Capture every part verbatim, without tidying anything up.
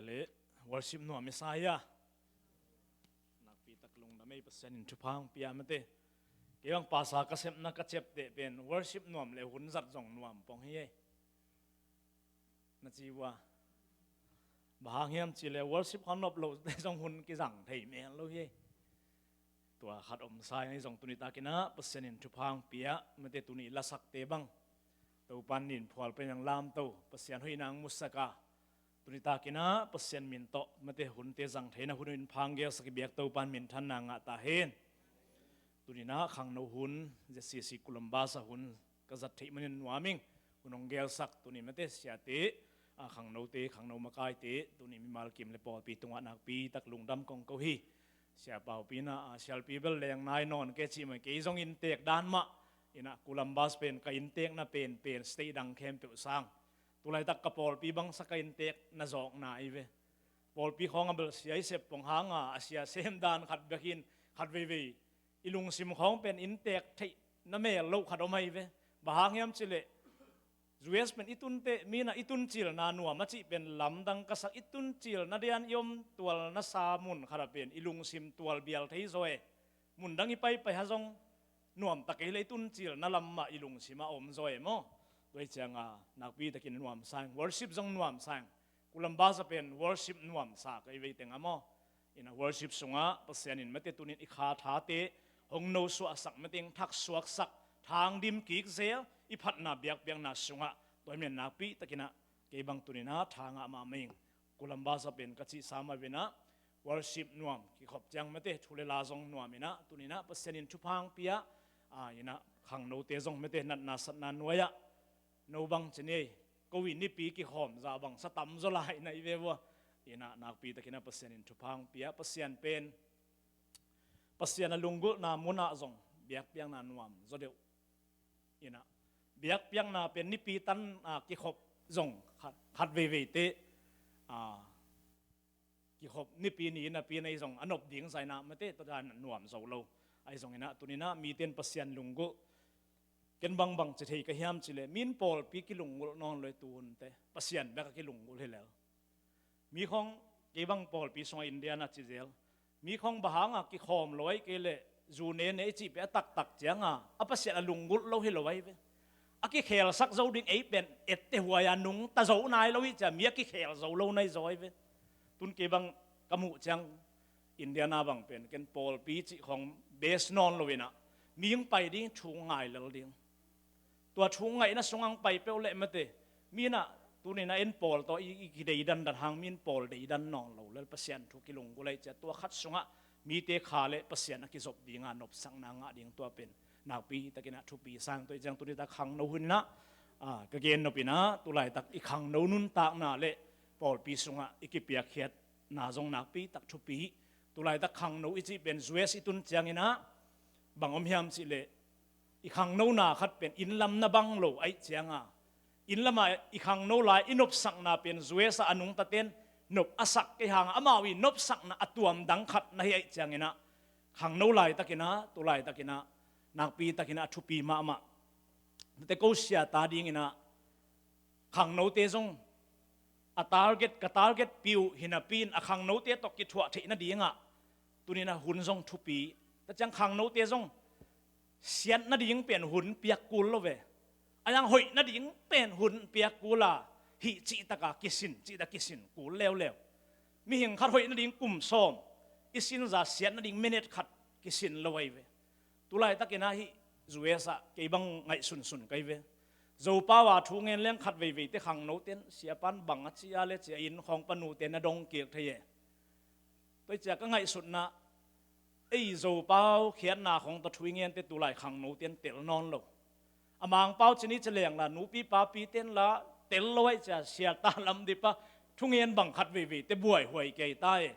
Le worship nuam i sa hia? Nakpi tak lungdam ei, Pasian in thupha hong pia mate. Kei bang pasa ka sepna ka ciapteh pen worship nuam le hun zat zong nuam pong hi ei. Na ci ua. Bang hang hiam ci le worship khong nop lo te zong hun kizang thei mel lo hi ei. Tua khat om sa ing ei zong tuni takin ah Pasian in thupha hong pia mate, tuni lasakte bang Topan nin phual pen ang lamto, Pasian hoihna ang musaka. Tuni takin ah Pasian min tawh mate hunte zang theina hun in phang gelsak i biak Topan minthanna ngah ta hen. Tuni na khangno hun, Z C C Columbus a hun ka zat theih manin nuam ing. Hun hong gelsak tuni mate siate, a khangnote, khangno makaite, tuni mimal kim le pawlpi tungah nakpi tak lungdam kong ko hi. Sia Paupi na, a, sialpi bel leng nai nawn ke cih mai, kei zong inntek dan mah. Ina Columbus pen ka inntekna pen, pen state dang khempeuh sang. Tulaitak ka pawlpi bangsa ka inntekna zawkna ei ve. Pawlpi khawng a bel sia i sep pong hanga, a sia sem dan khat bekin, khat veivei i lungsim khawng pen inntek theih na mel loh khat om ahi ve. Bang hang hiam ci le U S pen i tunte, mi na i tuncilna nuam a cih pen lamdang ka sak, i tuncilna dian i om tualna sa mun khat a pen i lungsim tual bial thei zaw e. Mun dang i paipai ha zong nuam tak ei le i tuncilna lam mah i lungsim a om zaw e maw. Tua hi cianga nakpi takin nuam sa ing, worship zong nuam sa ing. Columbus a pen worship nuam sa ka i vei teng a maw. Ina worship sungah Pasian in mate tunin i kha thate hong no suahsak, mate thak suaksak, thang dim kik zel, i phatna biakpiakna sungah tua hi men nakpi takin ah kei bang tunin ah tha ngah mahmah ing. Columbus a pen ka cih sa mah ven ah worship nuam kikhop ciang mate thu le la zong nuam in ah tunin ah Pasian in thupha hong pia, a, ina khangnote zong mate natna satna nuai ah no bang ci ni ei, ko i nipi kikhawm zah bang sa tam zaw lai na i ve vua. Ina nakpi takin ah Pasian in thupha hong pia, Pasian pen, Pasian a lunggulhna munah zong biakpiakna nuam zaw deuh. Ina biakpiakna pen nipi tan, a, kikhop zong khat, khat veivei te, a, kikhop nipi ni napi nei zong a nop ding zaina mate tua dan nuam zo lo. Ahi zongin ah tunin ah miten Pasian lunggulh. Ken bangbang ci thei ka hiam ci le, min pawlpi kilunggulh nawn lo i tuhunte Pasian bek a kilunggulh hi lel. Mi khawng kei bang pawlpi sungah Indiana ci zel, mi khawng bang hanga kikhawm lo ahi kei le, zu ne ne i cih peh a taktak cianga a Pasian a lunggulh lo hi lo ahi ve. A kikhelsak zo ding ei pen etteh huai a nungta zo nai lo hi cia mi a kikhel zo lo nai zaw ahi ve. Tun kei bang ka muh ciang Indiana bang pen ken pawlpi cih khawng base nawn lo in ah mi hong pai ding thu ngai lel ding. Tua thu ngaihna sungah hong pai peuh leh mate, mi in ah tunin ah en pawl tawh i, i kideidandan hang min pawl deidan nawn lo lel, Pasian thu kilunggulh ahi cia tua khat sungah mite kha le Pasian a kizop dinga nopsakna ngah ding tua pen nakpi takin ah thupi sa ing. Tua hi ciang tuni tak khangno hun in ah, a, ka gen nop in ah tulaitak i khangno nuntakna le pawlpi sungah i kipiakkhiatna zong nakpi tak thupi. Tulaitak khangno i cih pen U S i tun ciangin ah bang om hiam cih leh, i khangnona khat pen innlam na bang lo ahi cianga, innlama i khangno lai i nopsakna pen U S a a nungtaten nop a sak kei hanga amau i nopsakna a tuam dang khat na hi ahi ciangin ah khangno laitakin ah tulaitakin ah nakpi takin ah a thupi mahmah. Nate ko sia ta dingin ah khangnote zong a target, ka target pi uh hi napi in a khangnote tawh kithuah theih nadingah tunin ah hun zong thupi. Tua ciang khangnote zong siat nading pen hun piak kul lo ve. A yang hoih nading pen hun piak kul a, hih cih taka kisin, cih tak kisin kul leuleu. Mihing khat hoih nading kum sawm i sinza, siat nading minute khat kisin lo ahi ve. Tulaitakin ah hih U S ah kei bang ngaihsunsun ka hi ve. Zopau a thu ngen leng khat veiveite khangnoten siapan bang a ci a le cia inn khawng panute na dong kik thei e. Tua hi cia ka ngaihsutna, ei Zopau khiatna khawng tawh thu i ngente tulai khangnoten tel nawn lo. A Mangpau ci ni ci leng la, nupi papiten la tel lo ahi cia siata lam dipa thu ngen bang khat veiveite buaihuai kei ta e.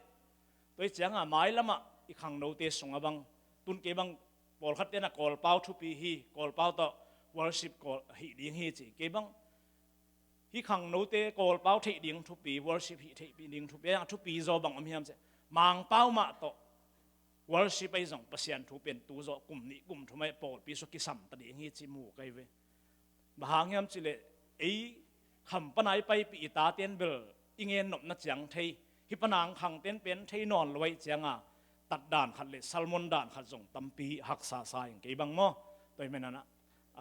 Tua hi cianga mailamah i khangnote sungah bang, tun kei bang pawlkhatte na Kawlpau thupi hi, Kawlpau tawh worship Kawl hih ding hi ci. Kei bang hih khangnote Kawlpau theih ding thupi, worship hih theih ding thupi, a thupi zaw bang om hiam cih leh Mangpau mah tawh worship ahi zong Pasian thu pen tu zawh kum nih kum thum ahi pawlpi sua kisam ta ding hi ci mu ka hi ve. Bang hang hiam cih leh ei kham pana i paipih i taten bel i ngen nopna ciang thei, hih panang khangten pen thei nawn lo ahih cianga, tat dan khat le sermon dan khat zong tampi haksa sa ing kei bang maw. Tua ahih manin ah,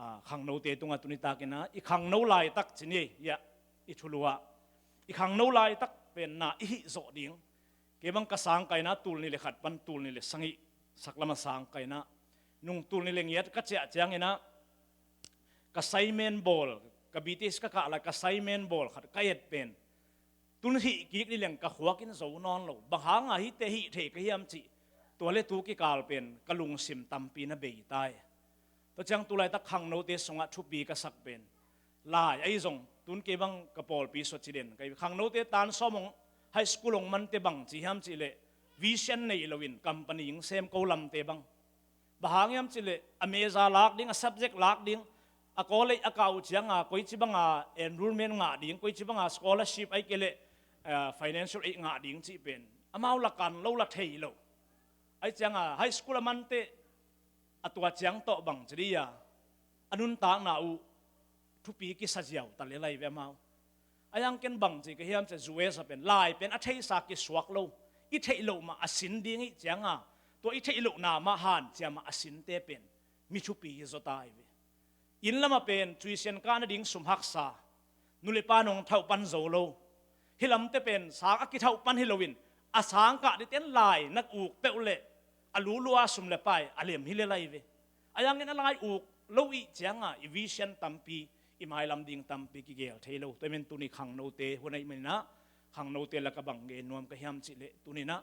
ah, khangnote tungah tuni takin ah i khangno laitak ci ni, ya, i thulu ah i khangno laitak pen na i hih zawh ding. Kei bang ka sang kaina tul nih le khat pan tul nih le sagih, saklama sang kaina nung tul nih le giat ka ciah ciangin ah ka saimen bawl, ka B T S ka kah lai ka saimen bawl khat ka et pen tun hih kik ni leng ka khuak in zo nawn lo. Bang hanga hihte hih thei ka hiam cih tua le tu kikal pen ka lungsim tampi na bei ta hi. Tua ciang tu laitak khangnote sungah thupi ka sak pen lai ahi zong tun kei bang ka pawlpi sua ci den ka hi. Khangnote tan sawm hong high school hong mante bang ci hiam cih leh vision nei loin company hong sem ko lamte bang. Bang hang hiam cih leh a major lak ding, a subject lak ding, a college a kah uh cianga koici banga enrollment ngah ding, koici banga scholarship ahih kei leh, eh, financial aid ngah ding cih pen amau la kan lo, la thei lo. Ahih cianga high school a mante a tua ciang tawh bang ci dih a, a nuntakna uh thupi kisa ziau ta lel ahi ve amau. A yang ken bang ci ka hiam cih leh U S a pen lai pen a theihsa kisuak lo, i theih loh mah a sin ding ahih cianga, tua i theih lohna mah hanciam a a sinte pen mi thupi hi zaw ta hi ve. Inn lamah pen tuition kah nading sum haksa, nu le pa nong thauh pan zo lo. Hih lamte pen sang a kithauh pan hi loin a sang kah dingten lai na uk peuh leh a lulua sum le pai a lem hi lel ahi ve. A yangin a lai uk lo ahih cianga i vision tampi, i mailam ding tampi kigel thei lo. Tua ahih manin tuni khangnote hun ahih manin ah khangnote laka bang gen nuam ka hiam cih leh tuni-in ah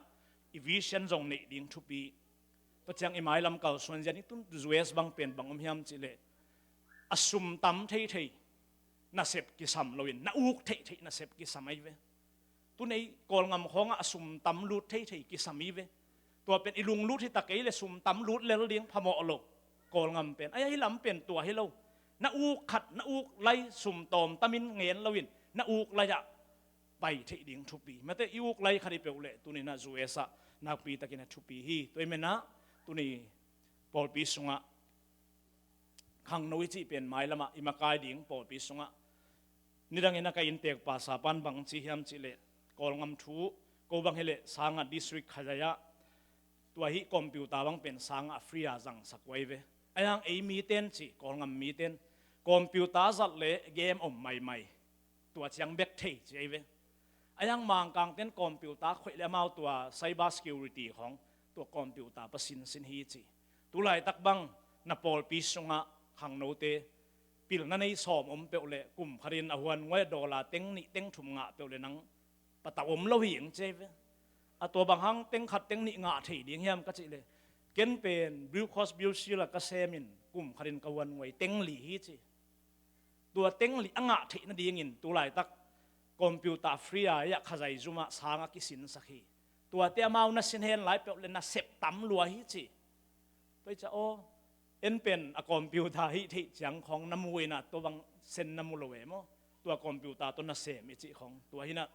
i vision zong neih ding thupi. Tua ciang i mailam kalsuan zia ni tun U S bang pen bang om hiam cih leh a sum tam theithei nasep kisam loin na uk theithei nasep kisam ahi ve. Tun ei Kawlngam khawngah a sum tam lut theithei kisam hi ve. Tua pen i lunglut hi ta kei leh sum tam lut lel ding phamawh lo. Kawlngam pen, ai, hih lam pen tua hi lo. Na uk khat, na uk lai sum tawm tamin ngen loin na uk lai-ah pai theih ding thupi. Mate i uk lai khat hi peuh leh tuni-in ah U S ah nakpi takin a thupi hi. Tua ahih manin ah tuni pawlpi sungah khangno i cih pen mailamah i makai ding pawlpi sungah nidangin a ka inntek pastor pan bang ci hiam cih leh Kawlngam thu ko bang hi leh sangah district khatzai-ah tua hih computer bang pen sangah free a zangsak uh ahi ve. A yang ei miten ci, Kawlngam miten computer zat leh game om maimai. Tua ciang bek thei ci ahi ve. A yang Mangkangten computer khoih leh amau tua cyber security khawng tua computer pasin sin hi ci. Tu laitak bang na pawlpi sungah khangnote pilna nei sawm om peuh leh kum khatin a huan nguai a dollar teng nih teng thum ngah peuh leh nang patau om lo hi ing ci ahi ve. A tua bang hang teng khat teng nih ngah thei ding hiam ka cih leh ken pen Blue Cross Blue Shield ah ka semin kum khatin ka huan nguai teng li hi ci. Tua teng li a ngah theih nadingin tu laitak computer free a, ya, khatzai zumah sangah kisinsak hi. Tuate amau na sin hen lai peuh leh nasep tam lua hi ci. Tua hi ciah aw, en pen a computer hih theih ciang khawng na mu in ah tua bang sen na mu lo e maw. Tua computer tawh nasem i cih khawng tua hi-in ah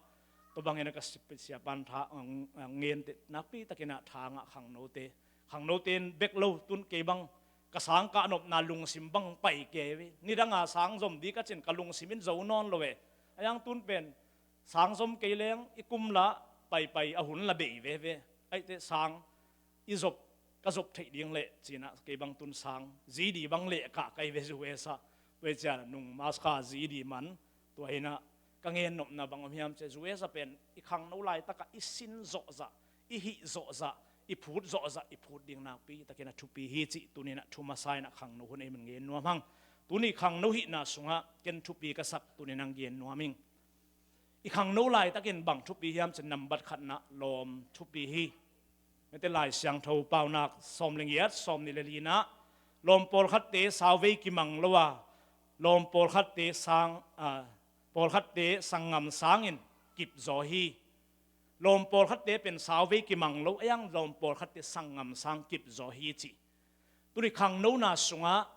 tua bangin ah ka si-, siapan tha, a, a, ngente nakpi takin ah tha ngah khangnote, khangnote in bek lo tun kei bang ka sang kah nopna lungsim bang pai kei ve. Nidanga sang zom ding ka cih in ka lungsim in zo nawn lo e. A yang tun pen sang zom kei leng i kum la paipai a hun la bei veve. Aihte sang i zop, ka zop theih ding leh ci-in ah kei bang tun sang G D bang leh kah ka hi ve U S ah. Tua hi ciah nung mass kha G D man tua hi-in ah ka ngen nopna bang om hiam cih leh U S ah pen i khangno laitakah i sin zawhzah, i hih zawhzah, i phut zawhzah, i phut ding nakpi takin a thupi hi cih tuni-in ah thu masa-in ah khangno hun ei man ngen nuam hang. Tuni khangno hihna sungah ken thupi ka sak tuni-in ah gen nuam ing. I khangno laitakin bang thupi hiam cih leh nambat khatna lawm thupi hi. Mate Lai Siangtho Paunak sawm le giat, sawm nih le li-in ah lawm pawlkhatte sauvei kimang lo a, lawm pawlkhatte sang, a, pawlkhatte sanggam sangin kip zaw hi. Lawm pawlkhatte pen sauvei kimang lo a, a yang lawm pawlkhatte sanggam sang kip zaw hi ci. Tuni khangnona sungah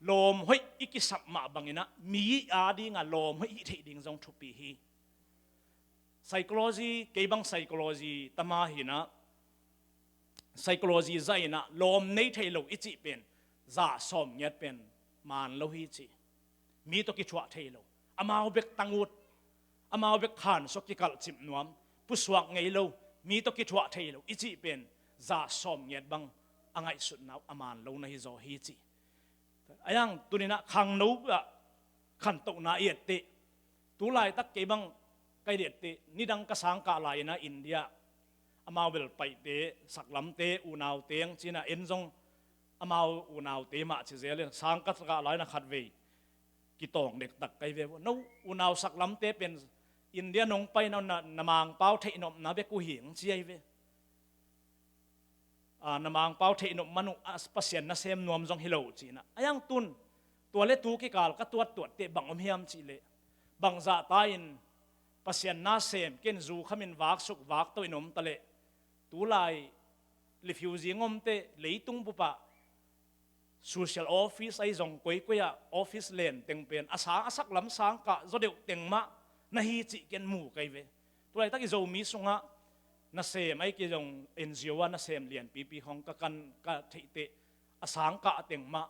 lawm hoih i kisap mah bangin ah mi adingah lawm hoih hih theih ding zong thupi hi. Psychology, kei bang psychology tama hi-in ah psychology zah in ah lawm nei thei lo i cih pen zah sawm ngiat pen man lo hi ci. Mi tawh kithuah thei lo, amau bek tang ut, amau bek khansuak kikalh cip nuam, pusuak ngei lo, mi tawh kithuah thei lo i cih pen za sawm ngiat bang a ngaihsutna uh a man lo na hi zaw hi ci. Ayang tuninah khangno ah khantohna i etteh, tu laitak kei bang kai dette nidang ka sangkah lai-inah India amau bel paihte, saklamte, unaute ang cinah en zong amau unaute mah ci zel in sangkah lai-inah khatvei kitawng dektak kai ve. No unau saklamte pen India nong paina na, na mangpau theihnopna bek uh hi ang ci ai ve. A, na mangpau theihnop man uh a Pasian nasem nuam zong hi lo cinah. Ayang tun tua le tu kikal ka tuattuatteh bang om hiam cihleh, bangzahta in Pasian nasem ken zukhamin vaksuk vakto in om taleh, tulai refugee ngomte leitung bupah social office ahi zong koikoi ah office len teng pen a sang a saklam sangkah zaw deuh teng mah na hi cih ken mu kai ve. Tulaitak i Zomi sungah nasem ahi kei zong N G O ah nasem lianpipi khong ka kan ka theihteh a sangkah teng mah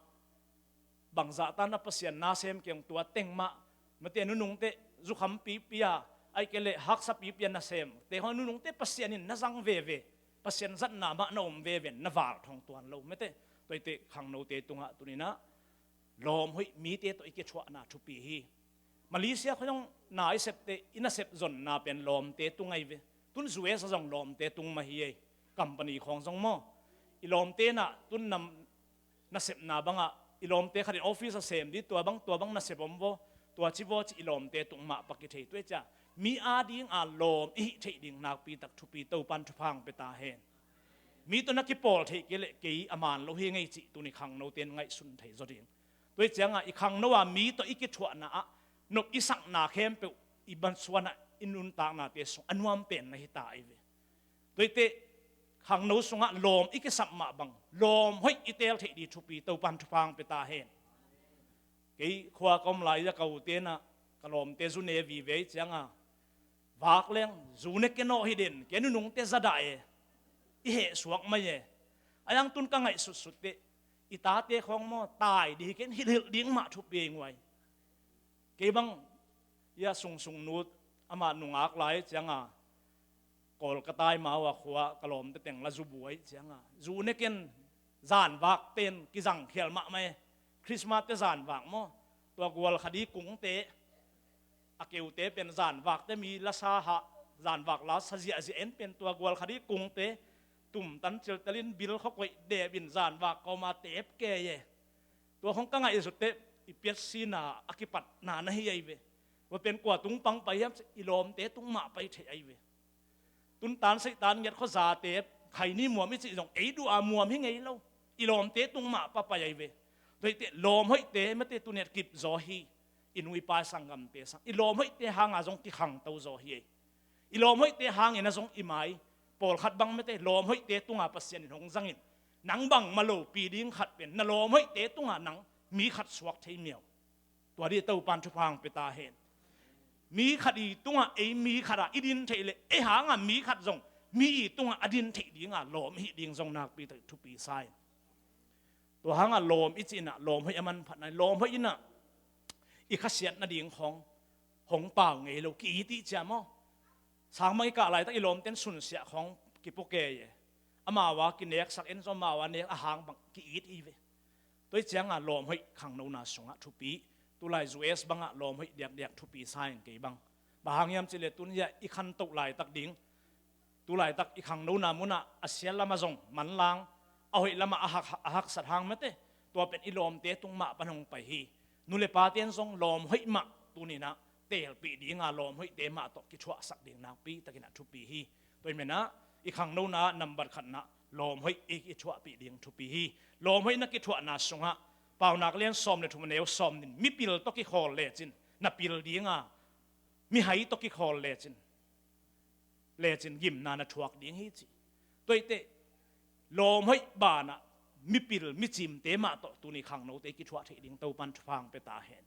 bangzahta na Pasian nasem kei hong tua teng mah mate nunungte zukham pipi a ahi kei leh haksa pipi a nasem te khong nunungte Pasian in na zang veve. Pasian zatna mah na om veven na val thong tuan lo mate. Tuaite khangnote tungah tuninah lawm hoih mite tawh i kithuahna thupi hi. Malaysia khong na i septe i nasep zonna pen lawmte tung ai ve. Tun U S a zong lawmte tung mah hi ei. Company khong zong maw i lawmte nah tun nam nasepna bangah i lawmte khatin office a sem di tua bang tua bang nasep om vaw, tua ci vaw ci i lawmte tung mah pak i thei tuai cia. Mi a dinga lawm i hih theih ding nakpitak thupi Topan thupha hong pia ta hen. Mi tawh na kipawl theih kei leh kei a man lo hi ngei cih tuni khangnote in ngaihsun thei zaw ding. Tuai ciangah i khangno a mi tawh i kithuahna ah nop i sakna khempeuh i bansuanah i nuntaknate sung a nuam pen na hi ta ai ve. Tuaite khangno sungah lawm i kisap mah bang lawm hoih i teel theih di thupi Topan thupha hong pia ta hen. Kei khua ka om lai-a ka ute nah ka lawmte zu ne vive cianga vak leng zu ne ken aw hi den kei nunungte za dah e i heh suak mai e. Ayang tun ka ngaihsutsut teh i tate khawng maw tai di hi ken hilhilh ding mah thupi ei nguai. Kei bang ia sungsung nu amah nungak lai cianga Kawlkata i mau a khua ka lawmte teng la zu buai cianga zu ne ken zanvak ten kizang khial mahmah e. Christmas te zanvak maw tua gual khadi kungte a keute pen zanvak te mi la sa hah zanvak la sa ziahziah en pen tua gual khadi kungte tumtan ciltelin bil khakoih debin zanvak kawma tep kei e. Tua khong ka ngaihsut teh i piatsina a kipatna na hi ai ve. Tua pen kua tung pang pai hiam i lawmte tung mah pai thei ai ve. Tuntan seitan ngiat khuazate khaini muam i cih zong ei duh a muam hi ngei lo. I lawmte tung mah pa pai ai ve. Tua hi teh lawm hoihte mate tuniat kip zaw hi. I nu i pa i sanggamte sang i lawm hoihte hanga zong kikhangto zaw hi ei. I lawm hoihte hangin a zong i mai pawlkhat bang mate lawm hoihte tunga Pasian in hong zangin nang bang ma lopi ding khat pen na lawm hoihte tunga nang mi khat suak thei miau. Tua di Topan thupha hong pia ta hen. Mi khat i tungah ei mi khatah i din theih leh ei hangah mi khat zong mi i tungah a din theih dinga lawm i hih ding zong nakpi thupi sa in. Tua hangah lawm i cihnah lawm hoih a manphatna lawm hoih innah i khasiat nading khawng hong pau ngei lo ki-it ih cia maw? Sangmang i kah laitak i lawmten sunsiah khawng kipua kei e. Amau a kineksak en zaw amau a nek a hang bang ki-it i ve. Tua ih cianga lawm hoih khangnona sungah thupi tulai U S bangah lawm hoih diakdiak thupi sa in kei bang. Bang hang hiam cihleh tun hiah i khantoh laitak ding tulaitak i khangnona munah a sial lamah zong manlang a hoih lamah a hak, a haksat hang mate tua pen i lawmte tung mah pan hong pai hi. Nu le pate in zong lawm hoih mah tuninah teelpih dinga lawm hoihte mah tawh kithuahsak ding nakpi takinah thupi hi. Tua i menah i khangnona nambat khatnah lawm hoih i kithuahpih ding thupi hi. Lawm hoih na kithuahna sungah Paunak lian sawm le thum a neu sawm nin mipil tawh kikhawl lecin na pil dinga mihai tawh kikhawl lecin lecin gimna na thuak ding hi ci. Tuaite lawm hoih banah mipil micimte mah tawh tuni khangnote kithuah theih ding Topan thupha hong pia ta hen.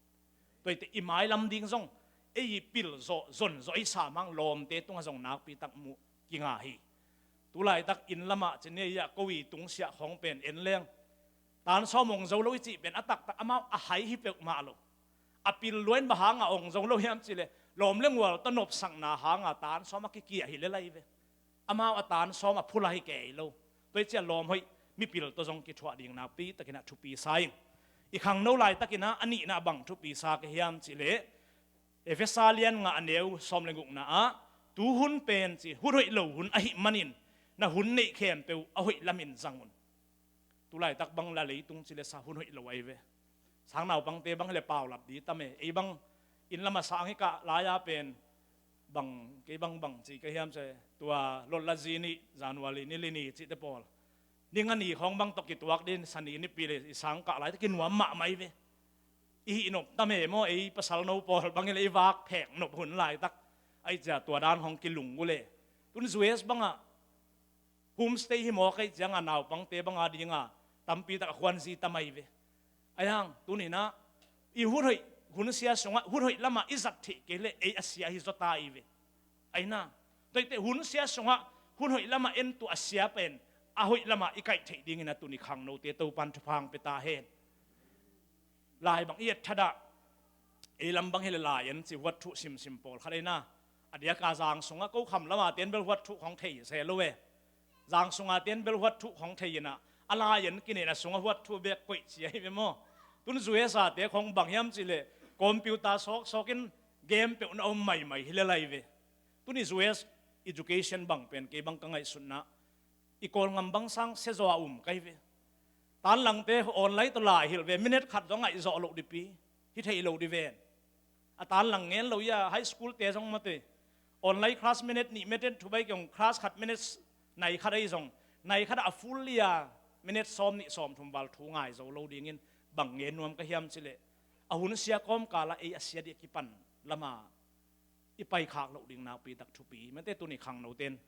Tuaite i mailam ding zong ei i pil zawh zon zawh i samang lawmte tungah zong nakpi tak muh kinga hi. Tulaitak inn lamah ci ni ei ah ko i tungsiah khawng pen en leng tan sawm ong zo lo i cih pen a taktak amau a hai hi peuhmah lo. A pil luain bang hangah ong zo lo hiam cihleh Lawm le gual tawh nopsakna hanga tan sawm a kikiah hi lel ahi ve. Amau a tan sawm a phula hi kei lo. Tua hi ciah lawm hoih mipil tawh zong kithuah ding nakpi takin a thupi sa ing. I khangno laitakin ah a nihna bang thupi sa ka hiam cihleh, Efesa lian nga a neu sawm le gukna ah, tu hun pen ci, hun hoih lo hun ahih manin na hun neih khempeuh a hoih lamin zang un. Tulaitak bang la leitung ci le sa hun hoih lo ahi ve. Sang naupangte bang hi le paulap di tam e. Ei bang inn lam a sang hi kah lai-a pen bang, kei bang bang ci ka hiam ci, tua lotla zi nih, January ni li ni cihte pawl, ni nga ni khawng bang tawh kituak din, Sani nipi le i sang kah lai tawh kinuam mahmah ahi ve. I hih nop tam e maw, ei pasal no pawl bang hi le i vak phek nop hun laitak. Ahi ciah tua dan hong kilung uh le. Tun U S bangah homestay hi mawk ahi cianga naupangte banga dinga tampi tak a khuanzi tam ahi ve. Ahi hang tuninah i hun hoih, hun sia sungah hun hoih lamah i zat theih kei leh ei a sia hi zawta ahi ve. Ahi na, toite hun sia sungah hun hoih lamah en tuh a sia pen a hoih lamah i kaih theih dingin a tuni khangnote Topan thupha hong pia ta hen. Lai bang i et thadah, ei lam bang hi le lai en ci huat thuh simsim pawlkhat ei na. A diaka zang sungah ko kham lama ten bel huat thuh khong thei se lo e. Zang sunga ten bel huat thuh khong thei inah a lai en kinena sungah huat thuh bek koih ci ahi ve maw? Tun U S a te khong bang hiam cihleh computer sawksawkin game peuh na om maimai hi le lai ve. Tuni U S education bang pen kei bang ka ngaihsutna i Kawlngam bang sang sia zaw a um ka hi ve. Tanlangte online tawh lai hilh ve, minute khat zong ngaih zawh loh dipi hi thei lo di ven. A tanlang ngen lo ia high school te zong mate online class minute nih minute thubai kiong class khat minute nai khat ahi zong nai khat a full ia minute sawm nih sawm thum val thu ngai zo lo dingin bang ngen nuam ka hiam cihleh a hun sia kawmkala ei a sia dih kipan lama i paikhak loh ding nakpi tak thupi. Mate tuni khangnoten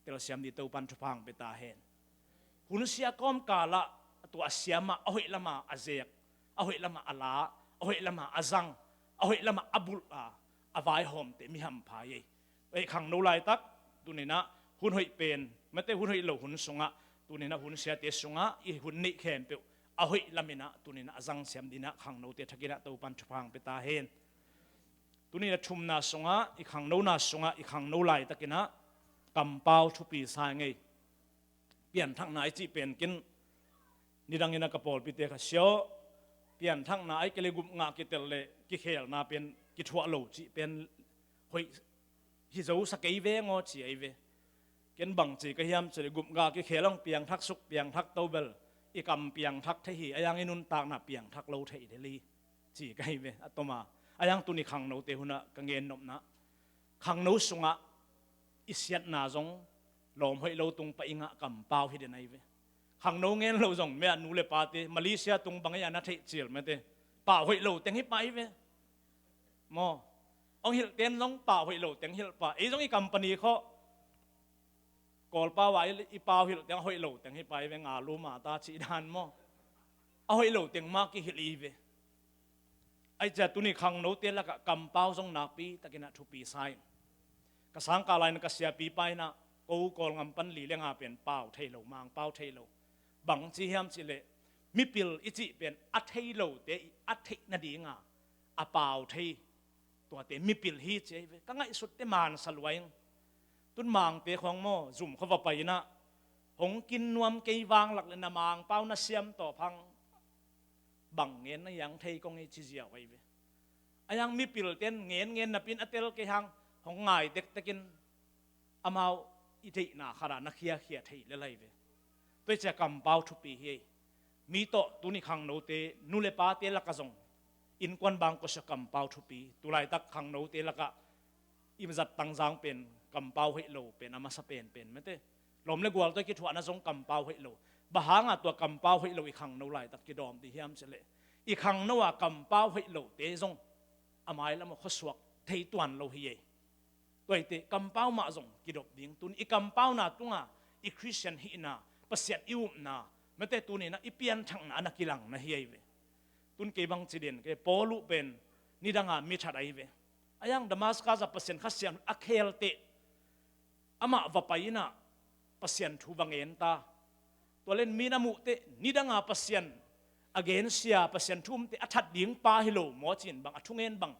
telsiam di Topan thupha hong pia ta hen. Hun sia kawmkalah tua a sia mah a hoih lama a zek, a hoih lama a la, a hoih lama a zang, a hoih lama a bulh a, a vaihawmte mi hampha ei. Ei khangno laitak tuninah hun hoih pen, mate hun hoih lo hun sungah tuninah hun siate sungah i hun neih khempeuh a hoih laminah tuninah a zangsiam dinah khangnote thakinah Topan thupha hong pia ta hen. Tuni a thumna sungah i khangnona sungah i khangno laitakinah kampau thupi sa ngei. Pianthakna i cih penkin nidangin a ka pawlpite kha siaw. Pianthakna ai kele gupngah kitel le kikhelna pen kithuah lo cih pen hoih hi zo sa kei veng aw ci ahi ve. Ken bang ci ka hiam cih le gupngah kikhel ang piangthak suk piangthak to bel i kam piangthak thei hi, a yang i nuntakna piangthak lo thei deli ci ka hi ve a toma. A yang tuni khangnote hunah ka ngen nopna khangno sungah i siatna zong lawm hoih lo tung pah i ngah kampau hi den ahi ve. Khangno ngen lo zong mia nu le pate Malaysia tung bang ei a na theih cil mate pau hoih lo teng hi pah hi ve. Maw? Ong hilh ten zong pau hoih lo teng hilh pah. Ei zong i company khawh Kawlpau a i pau hilh teng a hoih lo teng hi pah hi ve, nga lu mata cih dan maw? A hoih lo teng mah kihilh hi ve. Ahi ciah tuni khangnote lakah kampau zong nakpi takinah thupi sa in. Ka sangkah lai-in ka siapipa inah ko Kawlngam pan li le nga pen pau thei lo, mangpau thei lo. Bang ci hiam cihleh mipil i cih pen a thei lote i a theih nadinga a pau thei tuate mipil hi ci ahi ve. Ka ngaihsutte mansa lua ing. Tun mangte khawng maw zum khaw va pai inah hong kin nuam kei vanglak le na mangpau na siam tawp hang bang ngen na hiang thei kong ei ci ziau ahi ve. A yang mipilten ngen ngen napin a tel kei hang hong ngai tektekin amau i theihna khatah na khiakhia thei le lai ve. Tua hi ciah kampau thupi hi ei. Mi tawh tuni khangnote nu le pate lakah zong innkuan bang kawsia kampau thupi. Tulaitak khangnote lakah i zat tangzang pen kampau hoih lo pen a masa penpen mate. Lawm le gual tawh i kithuahna zong kampau hoih lo. Bang hanga tua kampau hoih lo i khangno laitak kidawm dih hiam cihleh i khangno a kampau hoih lote zong a mailam a khuasuak thei tuan lo hi ei. Tuaite kampau mah zong kidop ding. Tun i kampauna tunga i Khristian hihna, Pasian i upna, mate tuninah i pianthakna a na kilang na hi ahi ve. Tun kei bang ci den kei Paul uh pen nidanga mithat ahi ve. A yang Damascus a Pasian Kha Siangtho a khelte amah va pai inah Pasian thu va ngen ta. Tua len mi na muhte nidanga Pasian a gensia Pasian thu umte a that ding pa hi lo maw cin bang a thungen bang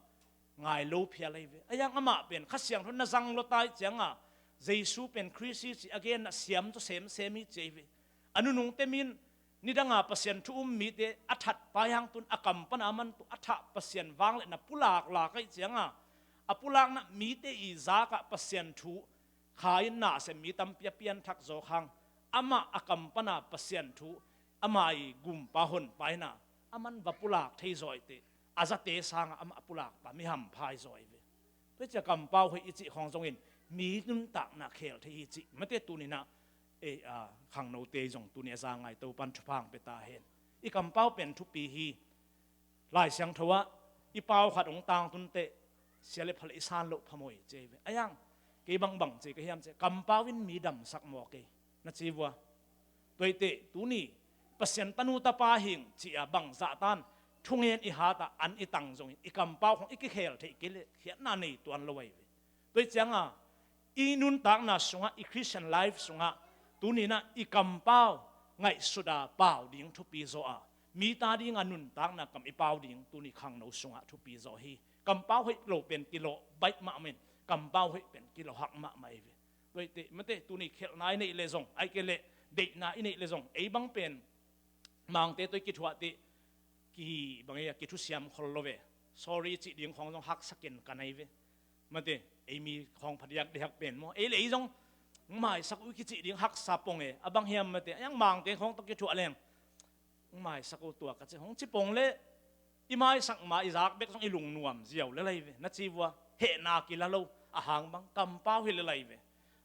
ngai lo phial ahi ve. A yang amah pen Kha Siangtho na zang lo tai cianga Jesu pen Khrist hi ci a gen a siam tawh semsem hi ci ahi ve. A nunungte min nidanga Pasian thu um mite a that pai hang tun a kam pana man tu a thah Pasian vang le na pulak lak ahi cianga a pulakna mite i zakah Pasian thu kha in na sem mi tampi a pianthak zawk hang amah a kam pana Pasian thu ama i gumpa honpa ina a man va pulak thei zawite a zate sanga amah a pulakpa mi hamphai zaw ahi ve. Tua cia kampau hoih i cih khawng zongin mi nuntakna khel thei hi cih mate tunina ei a khangnote zong tuni a za ngai Topan thupha hong pia ta hen. I kampau pen thupi hi. Lai Siangtho ah i pau khat hong tangtun teh sia le phal i san loh phamawh ci ahi ve. A yang kei bangbang ci ka hiam ci kampau in mi damsak maw kei na ci vua. Tuaite tuni Pasian tanu tapa hing ci a bangzah tan thungen i hata an i tang zongin i kampau khong i kikhel theih kei le khiatna nei tuan lo ahi ve. Tua cianga i nuntakna sungah i Christian life sungah tunina i kampau ngaihsuta pau ding thupi zaw a mi ta dinga nuntakna kam i pau ding tuni khangno sungah thupi zaw hi. Kampau hoih lo pen kilawh baih mahmah in kampau hoih pen kilawh hak mahmah ahi ve. Tuaite mate tuni khelhna i neih le zong ai ke le deihna i neih le zong ei bang pen mangte toi kithuah tih ki bang ei a kithusiam khol lo ve. Sorry cih ding khawng zong haksa ken ka nei ve. Mate ei mi khawng phadiak dihak pen maw ei le ei zong maisak uh kicih ding haksa pong e a bang hiam mate a yang mangte khawng tawh kithuah leng maisak uh tua ka ci hong ci pong le i maisak ma i zak bek zong i lungnuam ziau le lai ve na ci vua. Hehna kila lo a hang bang kampau hi le lai ve.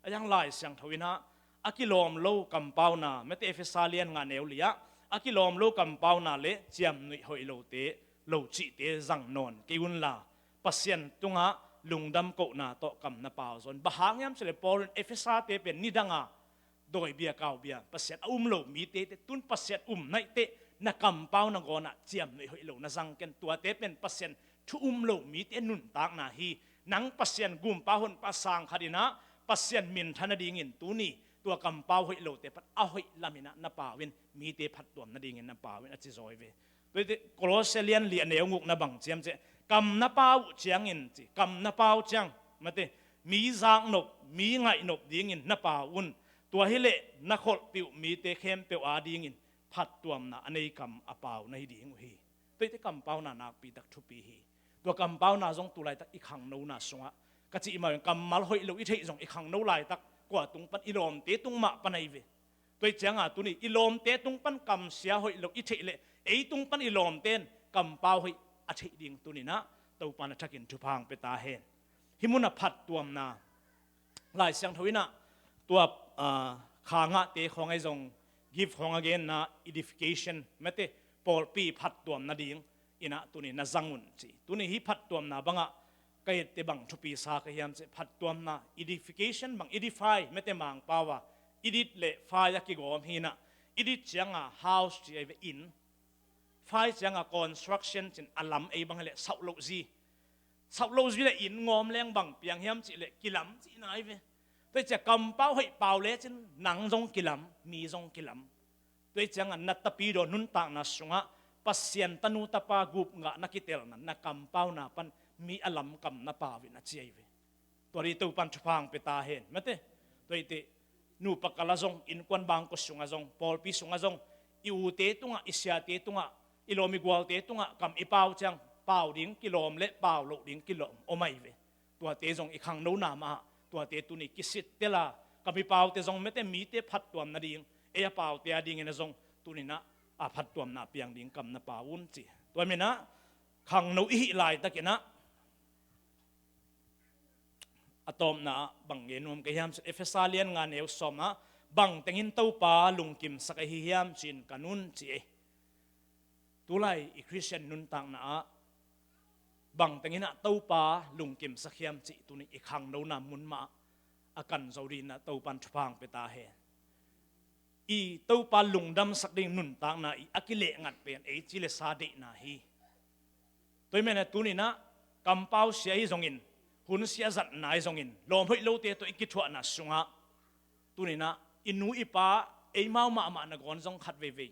A yang Lai Siangtho inah a kilawm lo kampauna mate Efesa lian nga neu liah a kilawm lo kampauna le ciamnuih hoih lote lo cihte zang nawn kei unla Pasian tungah lungdam kohna tawh kam na pau zawn. Bang hang hiam cile Paul in Efesate pen nidanga dawibia kaubia Pasian a um lo mite te tun Pasian um naihte na kampau na gawnah ciamnuih hoih lo na zang ken tuate pen Pasian thu um lo mite nuntakna hi. Nang Pasian gumpa honpa sang khat inah Pasian minthan nadingin tuni tua kampau hoih lote pat a hoih laminah na pau in mite phattuam nadingin na pau in a ci zawi ve. Tuaite Kolose lian li a neu nguk na bang ciam ceh kam na pau uh ciangin ci kam na pau ciang mate mi zaknop mi ngaihnop dingin na pau un. Tua hileh na kholhpih uh mite khempeuh a dingin phattuamna a nei kam a pau na hi ding uh hi. Tuaite kampauna nakpitak thupi hi. Tua kampauna zong tu laitak i khangnona sungah ka cih mah kammal hoih lo i theih zong i khangno laitak kua tung pan i lawmte tung mah pan ahi ve. Tua i cianga tuni i lawmte tung pan kamsia hoih lo i theih leh ei tung pan i lawmte in kampau hoih a theih ding tuninah Topa na thakin thupha hong pia ta hen. Hih munah phattuamna Lai Siangtho inah tua ah, kha ngahte khawng ahi zong gift khawng a genna edification mate pawlpi phattuam nading inah tuni na zang un ci. Tuni hih phattuamna bangah ka ette bang thupi sa ka hiam ci phattuamna edification bang edify mate mangpau a edit le fai a kigawm hinah edit cianga house ci ahi ve in fai cianga construction cin a lam ei bang hileh sauh loh zi. Sauh lo zui le in ngawm leng bang piang hiam cih le kilam cihna ahi ve. Tua i cia kampau hoih pau lecin nang zong kilam mi zong kilam. Tua i cianga na tapidaw nuntakna sungah Pasian tanu tapa gup ngah na kitelna na kampauna pan mi a lamkam na pau in a ci ahi ve. Tua ri Topan thupha hong pia ta hen mate. Tua i tih nupa kala zong innkuan bangkua sunga zong pawlpi sunga zong i ute tungah i siate tungah i lawm i gualte tungah kam i pau ciang pau ding kilawm le pau loh ding kilawm om ahi ve. Tuate zong i khangnona mahah tuate tuni kisittela kam i paute zong mete mite phattuam nading ei a paute a dingin a zong tuninah a phattuamna piang ding kam na pau un ci. Tua minah khangno i hih laitakinah a tawpna ah bang gen nuam ka hiam cih Efesa lian nga neu sawm ah bang tengin Topa lungkimsak ahi hiam ci-in ka nun ci ei. Tulai i Khristian nuntakna ah bang tenginah Topa lungkimsak hiam cih tuni i khangnona mun mah ah a kan zo dinah Topan thupha hong pia ta hen. I Topa lungdamsak ding nuntakna i a kilehngat pen ei ci le sa deihna hi. Tua i menah tuninah kampau sia hi zongin hun sia zatna hi zongin lawm hoih lote tawh i kithuahna sungah tuninah i nu i pa eimau mahmah na gawn zong khat veivei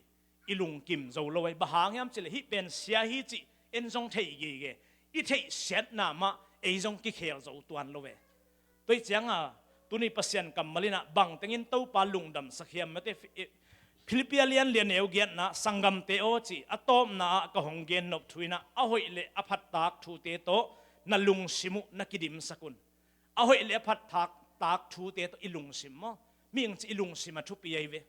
i lungkim zo lo ahi. Bang hang hiam cih le hih pen sia hi cih en zong thei gege. I theihsiatna mah ei zong kikhel zo tuan lo ve. Tua hi cianga tuni Pasian kammal inah bangtengin Topa lungdamsak hiam, mate, Fi-, Filippi lian li a neu giatna, sanggamte aw ci, a tawpna ah ka hong gennop thu inah a hoih le a phattak thute tawh na lungsim uh na kidimsak un. A hoih le a phattak, tak thute tawh i lungsim maw? Mihing ci i lungsim a thupi ahi ve.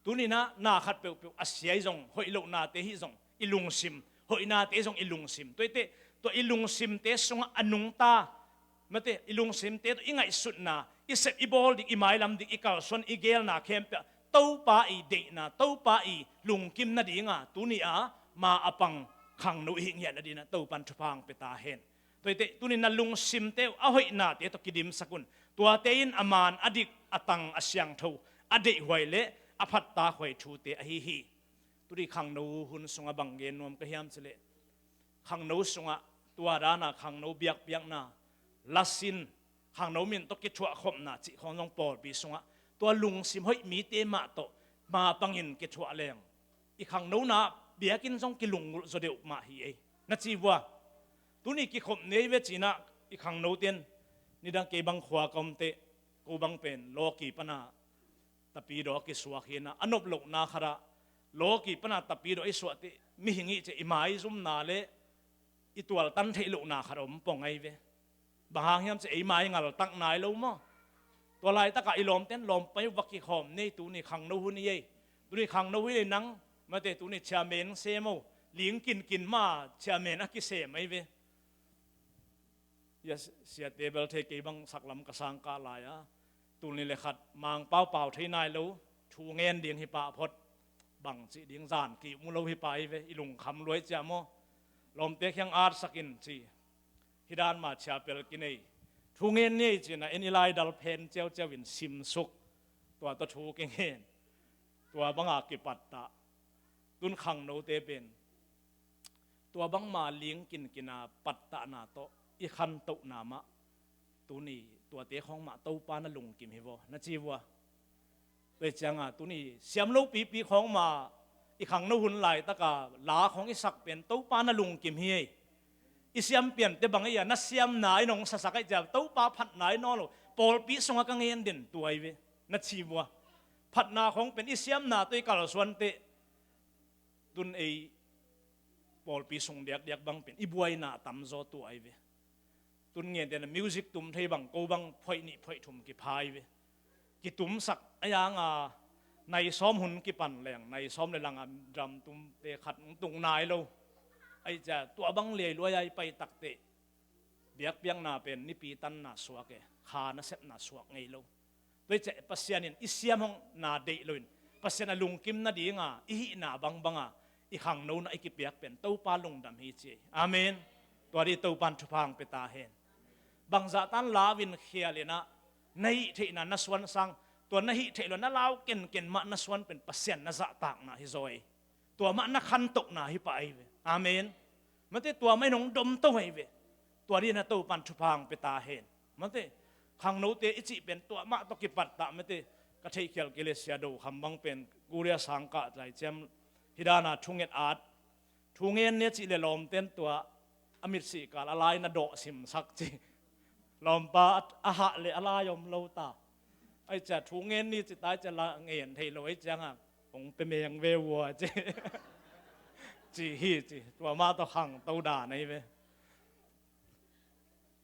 Tuninah na khat peuhpeuh a sia hi zong, hoih lohnate hi zong i lungsim, hoihnate zong i lungsim. Tua hi teh, tua i lungsimte sungah a nungta, mate, i lungsimte tawh i ngaihsutna, i sep i bawl ding, i mailam ding, i kalsuan, i gelna khempeuh ah Topa i deihna, Topa i lungkim nadinga tuni a ma a pang khangno i hih ngiat nadinah Topan thupha hong pia ta hen. Tua hi teh, tuni na lungsimte uh a hoihnate tawh kidimsak un. Tuate in a man, a dik, a tang, a siangtho, a deihhuai le a phattakhuai thute ahi hi. Tuni khangno hun sungah bang gen nuam ka hiam cileh, khangno sungah tua dana khangno biakpiakna, lasin, khangno min tawh kithuahkhopna cih khawng zong pawlpi sungah tua lungsim hoih mite mah tawh ma pangin kithuah leng, i khangnona biakinn zong kilunggulh zaw deuh mah hi ei. Na ci vua, tuni kikhop nei ve cinah i khangnote in nidang kei bang khua ka om teh, ko bang pen lawki pana tapidaw a kisuak hinah, a nop lohna khatah lawki pana tapidaw i suah teh, mihing ih ciah i maizumna le i tualtan theih lohna khat om pong ahi ve. Bang hang hiam ciah ei mai ngaltak nai lo maw? Tua laitakah i lawmten lawmpai uh va kikhawm nei, tuni khangno hun hi ei. Tuni khangno hun hi ei, nang mate, tuni chairman sem o, ling kinkin ma chairman a kisem ahi ve. Ia, siate bel thei kei bang saklam ka sangkah lai-a, tul nih le khat Mangpau pau thei nai lo, thu ngen ding hi pah phot, bang cih ding zan ki mu lo hi pah hi ve, i lungkham luai ciah maw? Lawmte khiang atsak in ci, hih dan mah chia pel kinei, thu ngen ni ei cinah en i laidal phen ciauciau in simsuk, tua tawh thu kingen, tua banga kipattah. Tun khangnote pen tua bangma ling kinkina pattahna tawh i khantohna mah, tuni tuate khawng mah Topa na lungkim hi vaw, na ci vua. Tua hi cianga tuni siam lo pipi khawng mah i khangno hun laitaka la khawng i sak pen Topa na lungkim hi ei. I siam piante bang ei a, na siamna in hong sasak ahi ciah Topa phatna in nawn lo. Pawlpi sungah ka ngen den tua hi ve, na ci vua. Phatna khawng pen i siamna tawh i kalsuan teh, tun ei pawlpi sung diakdiak bang pen i buaina a tamzaw tua ahi ve. Tun ngen tena music tum thei bang ko bang phoih nih phoih thum kipha ahi ve. Kitumsak a yanga nai sawm hun kipan leng, nai sawm le langa drum tumte khat hong tung nai lo. Ahi ciah tua bang liailuai a i pai takteh biakpiakna pen nipi tanna suak e, kha nasepna suak ngei lo. Tua hi ciah Pasian in i siam hong na deih loin, Pasian a lungkim nadinga i hihna bangbanga i khangnona i kipiak pen Topa lungdam hi ci ei. Amen. Tua dih Topan thupha hong pia ta hen. Bangzahtan lau in khial inah, na hih theihna na suan sang, tua na hih theih lo na lau kenken mah na suan pen Pasian na zahtakna hi zaw ei. Tua mah na khantohna hi pah ahi ve. Amen. Mate, tua mah in hong domto ahi ve. Tua dih na Topan thupha hong pia ta hen. Mate, khangnote i cih pen tua mah tawh kipattah, mate, ka theihkhial kei le Sia Do Kham bang pen Korea sangkah lai ciam hih dana thunget at, thu ngen ni a cih le lawmten tua a mitsih kal a lai na dawh simsak ci. Lawmpa a hah le a lai om lo ta. Ahi ciah thu ngen ni ci ta ahi ciah la ngen thei lo ahi cianga hong pia meng ve vua ci. Ci hi ci. Tua mah tawh khangto dan ahi ve.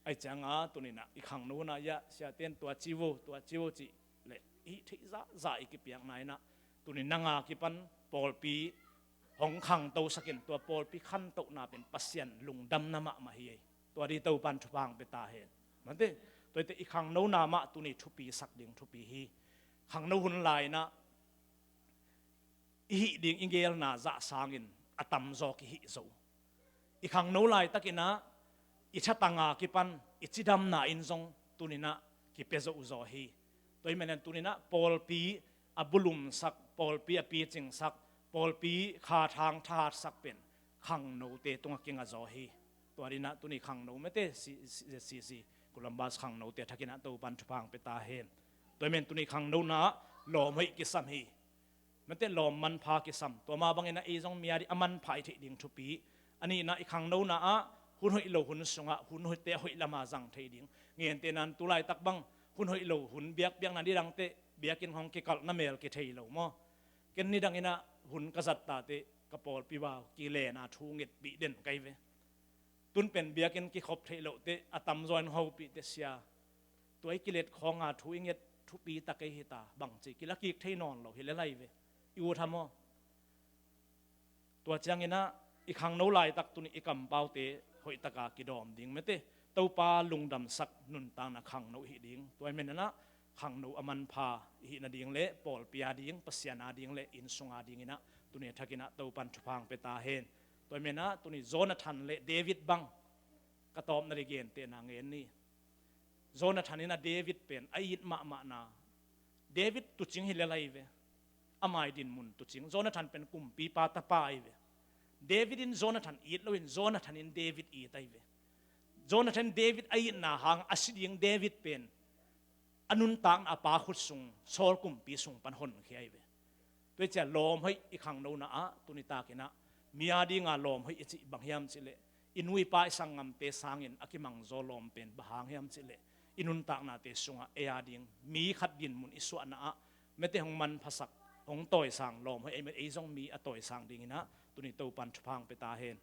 Ahi cianga tuninah i khangnona iah siaten tua ci vo, tua ci vo cih le i theih zahzah i kipiakna inah, tunin nanga kipan pawlpi hong khangtosakin, tua pawlpi khantohna pen Pasian lungdamna mahmah hi ei. Tua dih Topan thupha hong pia ta hen. Mate, tua hi teh i khangnona mah tuni thupisak ding thupi hi. Khangno hun lai inah i hih ding i gelna zah sangin a tamzaw kihih zo. I khangno laitakinah i thatanga kipan i cidamna in zong tuninah kipia zo zaw hi. Tua hi manin tuninah pawlpi a bulumsak, pawlpi a picingsak, pawlpi khathang thahatsak pen khangnote tungah kinga zaw hi. Tua dinah tuni khangno mate, si, si, si, si, Columbus khangnote thakinah Topan thupha hong pia ta hen. Tua hi manin tuni khangnona ah lawm hoih kisam hi. Mate, lawm manpha kisam. Tua mah bangin a ei zong mi a dih a manpha i theih ding thupi. A nihna i khangnona ah Hun hoih lo hun sungah hun hoihte a hoih lama zang thei ding. Ngente nan tu laitak bang hun hoih lo hun biakpiakna nidangte biakinn hong kikalhna mel kithei lo maw? Ken nidang inah hun ka zat tate ka pawlpi vau kilena thu ngetpih den kai ve. Tun pen biakinn kikhop theih lohte a tamzaw in hopihte sia. Tua i kilet khawnga thu i nget thupi ta kei hita bangci kila kik thei nawn lo hi le lai ve. I ut ha maw? Tua cianginah i khangno laitak tuni i kampaute hoihtaka kidawm ding mete. Topa lungdamsak nuntakna khangno i hih ding. Tua i menanah khangno a manpha i hih nading le pawlpi a ding, Pasian a ding le innsung a dinginah tuni a thakinah Topan thupha hong pia ta hen. Tua i menah tuni Jonathan le David bang ka tawpna dih gentehna ngen ni. Jonathan in a David pen a it mahmahna. David tucing hi le lai ve. A mai dinmun tucing. Jonathan pen kumpipa tapa ahi ve. David in Jonathan it loin Jonathan in David it ahi ve. Jonathan David a itna hang a si ding David pen a nuntakna a pa khut sung Saul kumpi sung pan honkhia ahi ve. Tua i cia lawm hoih i khangnona ah tuni takinah mi a dinga lawm hoih i cih bang hiam cihleh i nuipa i sanggamte sangin a kimangzaw lawm pen bang hang hiam cihleh i nuntaknate sungah ei a ding mi khat dinmun i suahna ah mete hong manphasak hong tawisang lawm hoih ei met ei zong mi a tawisang dinginah tuni Topan thupha hong pia ta hen.